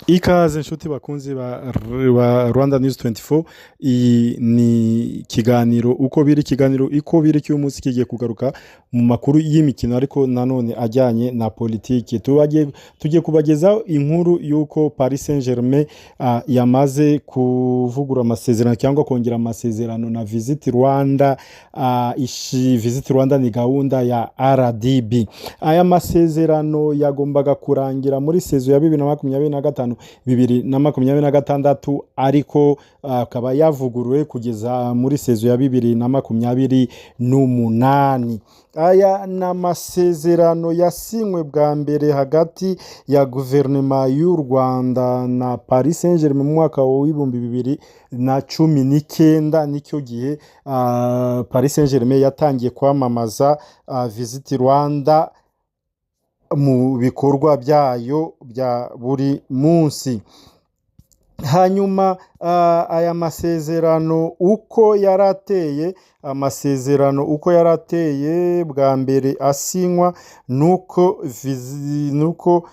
Ikaze inshuti bakunzi ba Rwanda News 24. Iyi ni ikiganiro Uko Biri. Ikiganiro Uko Biri cy'uyu munsi kigiye kugaruka mu makuru y'imikino, ariko nanone ajyanye na politiki. Tugiye kubagezaho inkuru y'uko Paris Saint Germain yamaze kuvugura amasezerano cyangwa kongera amasezerano na Visit Rwanda. Visit Rwanda ni gahunda ya RDB. Aya masezerano yagombaga kurangira muri saison ya 2025 2026, ariko akaba yavuguruwe kugeza muri saison ya 2028. Aya ni amasezerano yasinywe bwa mbere hagati ya guverinoma y'u Rwanda na Paris Saint Germain mu mwaka w'2019. Nicyo gihe Paris Saint Germain yatangiye kwamamaza Visit Rwanda mu bikorwa byayo bya buri munsi. Hanyuma aya masezerano uko yari ateye, amasezerano uko yari ateye bwa mbere asinywa, nuko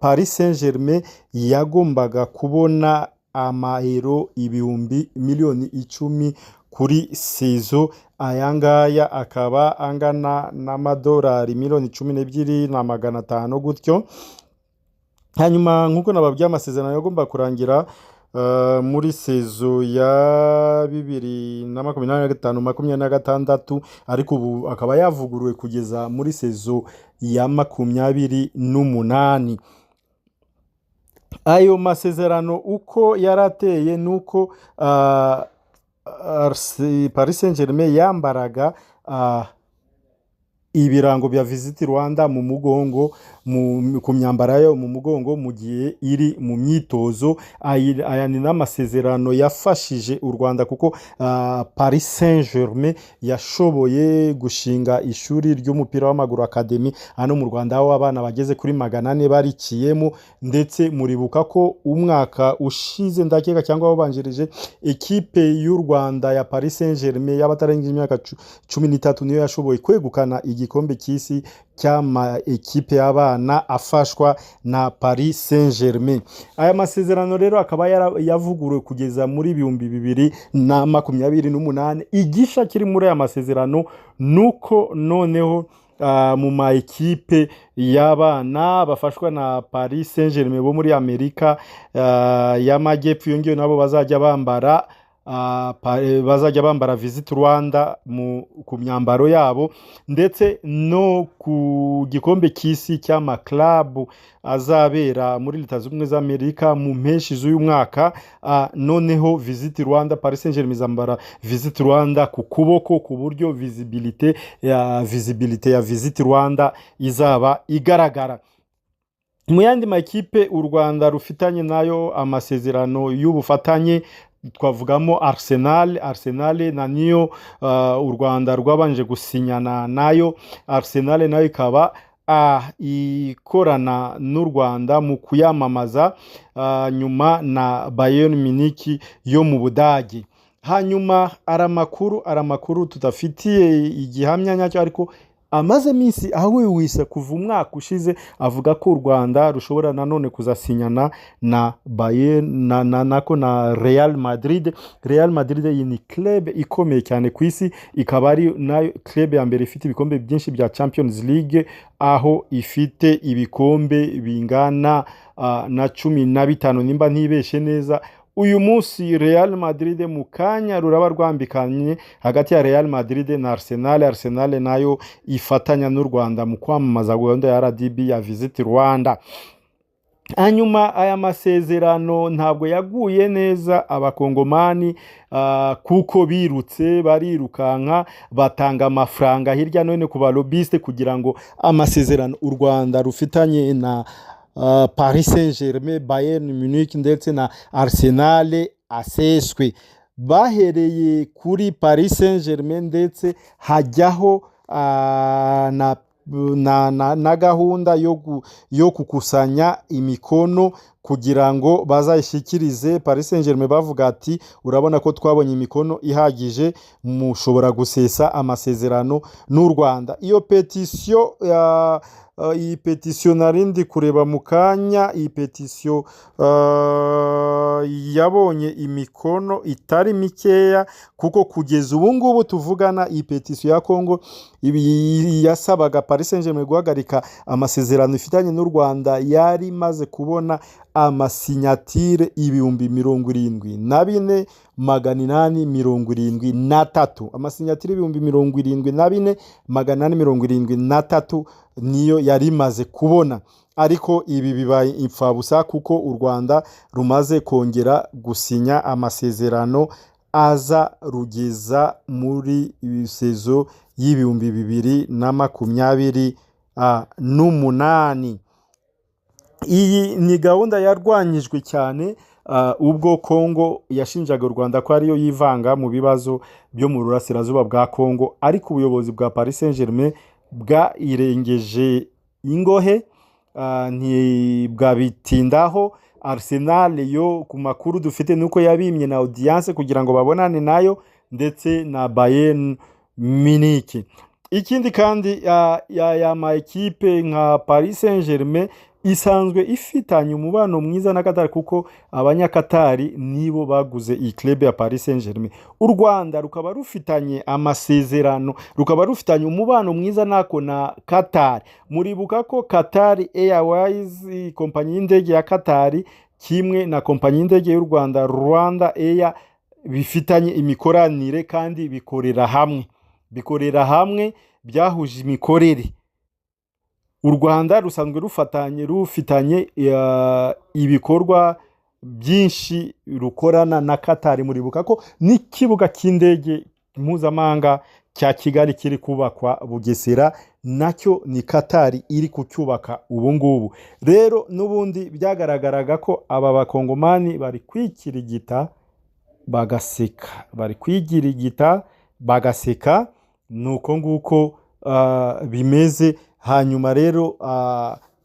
Paris Saint Germain yagombaga kubona amayero 10 miliyoni kuri saison. Aya ngaya akaba angana n'amadolari miliyoni 12 na 500 gutyo. Hanyuma, nk'uko nababwiye, amasezerano yagomba kurangira muri saison ya 2025 26, ariko ubu akaba yavuguruwe kugeza muri saison ya 28. Ayo masezerano uko yari ateye ni uko Paris Saint Germain yambaraga ibirango bya Visit Rwanda mu mugongo, ku myambaro yayo mu mugongo, mu gihe iri mu myitozo. Aya ni n'amasezerano yafashije u Rwanda, kuko Paris Saint Germain yashoboye gushinga ishuri ry'umupira w'amaguru, academy, hano mu Rwanda, aho abana bageze kuri 400 bariciyemo. Ndetse muribuka ko umwaka ushize, ndakeka, cyangwa wabanjirije, ekipe y'u Rwanda ya Paris Saint Germain y'abatarengeje imyaka 13 niyo yashoboye kwegukana igikombe cy'isi cy'ama ekipe y'abana afashwa na Paris Saint Germain. Aya masezerano rero akaba yavuguruwe kugeza muri 2028. Igisha kiri muri aya masezerano nuko noneho mu ma ekipe y'abana bafashwa na Paris Saint Germain bo muri Amerika y'Amajyepfo, iyo ngiyo, nabo bazajya bambara Visit Rwanda ku myambaro yabo, ndetse no ku gikombe cy'isi cy'amaklabu azabera muri Leta Zunze Ubumwe za Amerika mu mpeshyi z'uyu mwaka. Noneho Visit Rwanda, Paris Saint Germain izambara Visit Rwanda ku kuboko, ku buryo visibilité ya Visit Rwanda izaba igaragara. Mu yandi makipe u Rwanda rufitanye nayo amasezerano y'ubufatanye twavugamo Arsenal. Arsenal na niyo u Rwanda rwabanje gusinyana nayo. Arsenal nayo ikaba ikorana n'u Rwanda mu kuyamamaza, nyuma na Bayern Munich yo mu Budage. Hanyuma ari amakuru tudafitiye igihamya nyacyo, ariko amaze iminsi ahwihwisa kuva umwaka ushize, avuga ko u Rwanda rushobora nanone kuzasinyana na Bayern na, na, nako na Real Madrid. Real Madrid iyi ni club ikomeye cyane ku isi, ikaba ari nayo club ya mbere ifite ibikombe byinshi bya Champions League, aho ifite ibikombe bingana na 15, nimba ntibeshe neza. Uyu munsi Real Madrid, mu kanya ruraba rwambikanye hagati ya Real Madrid na Arsenal. Arsenal nayo ifatanya n'u Rwanda mu kwamamaza gahunda ya RDB ya Visit Rwanda. Hanyuma aya masezerano ntabwo yaguye neza Abakongomani, kuko birutse barirukanka, batanga amafaranga hirya no hino ku ba lobbyistes kugira ngo amasezerano u Rwanda rufitanye na Paris Saint Germain, Bayern Munich ndetse na Arsenal aseswe. Bahereye kuri Paris Saint Germain, ndetse hajyaho na gahunda yo gukusanya imikono kugira ngo bazayishyikirize Paris Saint Germain, bavuga ati: "Urabona ko twabonye imikono ihagije, mushobora gusesa amasezerano n'u Rwanda." Iyo pétition Iyi pétition nari ndi kureba mu kanya, iyi pétition yabonye imikono itari mikeya, kuko kugeza ubu ngubu tuvugana, iyi pétition ya Kongo ibi yasabaga Paris Saint-Germain guhagarika amasezerano ifitanye n'u Rwanda yari imaze kubona amasinyatire 74,873. Amasinyatire 74,873 niyo yari imaze kubona, ariko ibi bibaye imfabusa kuko u Rwanda rumaze kongera gusinya amasezerano aza rugeza muri saison y'2028. Iyi ni gahunda yarwanyijwe cyane ubwo Kongo yashinjaga u Rwanda ko ariyo yivanga mu bibazo byo mu burasirazuba bwa Kongo, ariko ubuyobozi bwa Paris Saint-Germain bwayirengeje ingohe, ntibwabitindaho. Arsenal yo, ku makuru dufite, nuko yabimye na audience kugira ngo babonane nayo ndetse na Bayern Munich. Ikindi kandi, ya ma ekipe nka Paris Saint-Germain isanzwe ifitanye umubano mwiza na Qatar, kuko abanyakatari nibo baguze iyi club ya Paris Saint-Germain. U Rwanda rukaba rufitanye amasezerano, rukaba rufitanye umubano mwiza nako na Qatar. Muribuka ko Qatar Airways, kompanyi y'indege ya Qatar, kimwe na kompanyi y'indege y'u Rwanda, Rwanda Air, bifitanye imikoranire kandi bikorera hamwe, byahuje imikorere. U Rwanda rusanzwe rufatanye, rufitanye ibikorwa byinshi rukorana na Qatar. Muribuka ko n'ikibuga cy'indege mpuzamahanga cya Kigali kiri kubakwa Bugesera, nacyo ni Qatar iri kucyubaka ubu ngubu. Rero n'ubundi byagaragaraga ko aba bakongomani bari kwikirigita bagaseka, bari kwigirigita bagaseka. Ni uko nguko bimeze. Hanyuma rero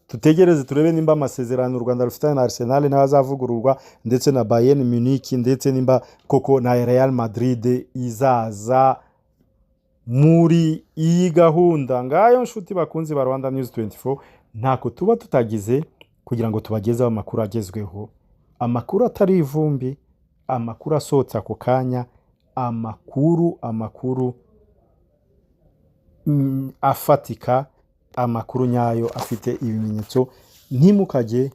tutegereze turebe nimba amasezerano u Rwanda rufitanye na Arsenal nayo azavugururwa, ndetse na Bayern Munich, ndetse nimba koko na Real Madrid izaza muri iyi gahunda. Ngayo nshuti bakunzi ba Rwanda News 24, ntako tuba tutagize kugira ngo tubagezeho amakuru agezweho, amakuru atari ivumbi, amakuru asohotse ako kanya, amakuru afatika, amakuru nyayo afite ibimenyetso. Ntimukajye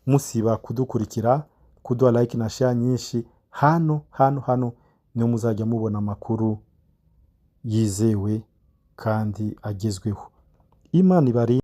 musiba kudukurikira, kuduha like na share nyinshi. Hano hano hano niho muzajya mubona amakuru yizewe kandi agezweho. Imana ibarinde.